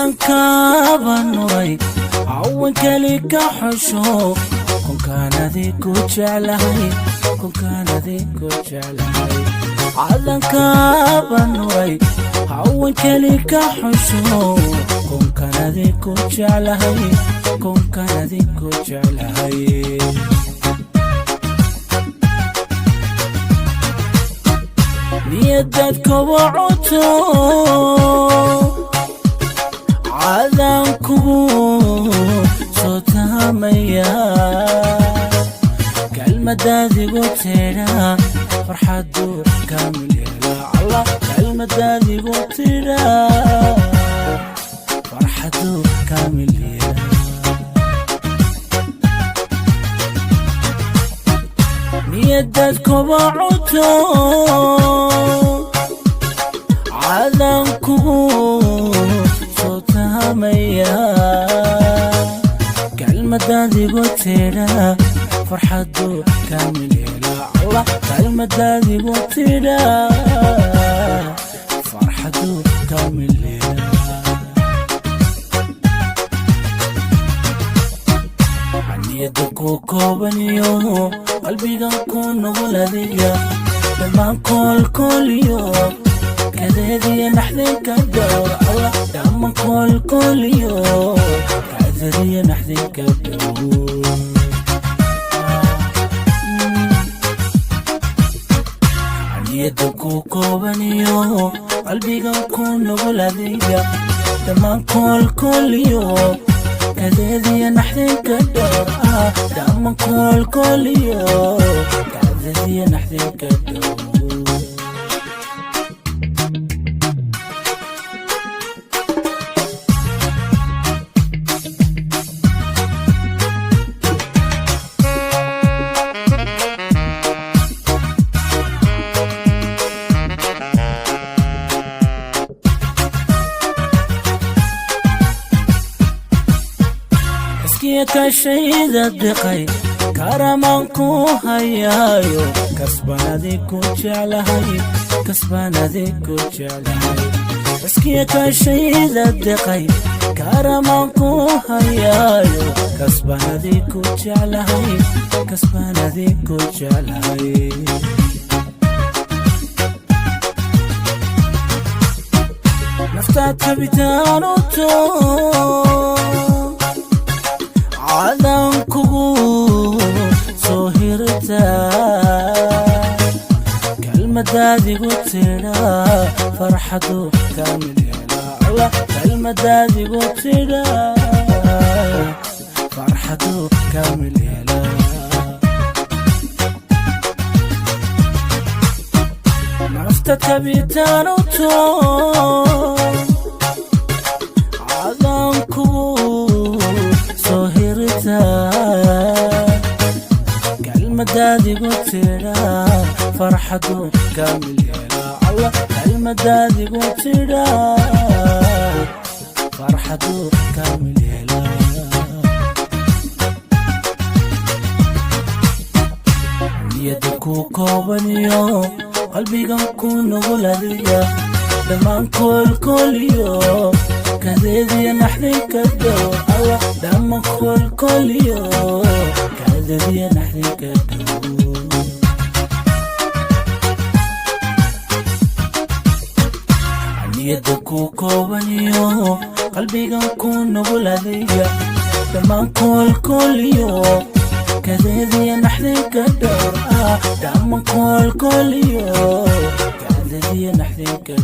Calankaaba nuray, cawan keli ka xusho, kunkaanadi ku jeclahay, kunkaanadi ku jeclahay. Calankaaba nuray, cawan keli ka xusho, kunkaanadi ku jeclahay, kunkaanadi ku jeclahay. Niyadaad kobocoto, cadaan kugu soo taamaya, kalmadaadigu tidha farxadu kaamil yeela. Allah, kalmadaadigu tidha farxadu kaamil yeela. Niyadaad kobocoto, cadaan kugu soo taamaya, kalmadaadigu tidha farxadu kaamil yeela. Allah, kalmadaadigu tidha farxadu kaamil yeela. Niyada ku koobaniyo qalbigan ku nugul adiga, dhammaan koolkooliyo kadeediya naxdinka dhowr. Allah, dhammaan koolkooliyo kadeediya naxdinka dhowr. Niyada ku koobaniyo qalbigan ku nugul adiga, dhammaan koolkooliyo kadeediya naxdinka dhowr ah, dhammaan koolkooliyo kadeediya naxdinka dhowr. Iskiya kashayda diqay, karamaan ku hayaayo, kasbaanadi ku jeclahay, kasbaanadi ku jeclahay. Iskiya kashayda diqay, karamaan ku hayaayo, kasbaanadi ku jeclahay, kasbaanadi ku jeclahay. Naftaad kabitaanuto, cadaan kugu soo hirtaa, kalmadaadigu tidha farxadu kaamil yeela. Allah, kalmadaadigu tidha farxadu kaamil yeela. Nafta kabitaanuto, cadaan kugu soo hirtaa, kalmadaadigu tidha farxadu kaamil yeela. Allah, kalmadaadigu tidha farxadu kaamil yeela. Niyada ku koobaniyo qalbigan ku nugul adiga, dhammaan koolkooliyo kadeediya naxdinka dhow. Allah, dhammaan koolkooliyo kadeediya naxdinka dhow. Niyada ku koobaniyo qalbigan ku nugul adiga, dhammaan koolkooliyo kadeediya naxdinka dhowr ah, dhammaan koolkooliyo kadeediya naxdinka.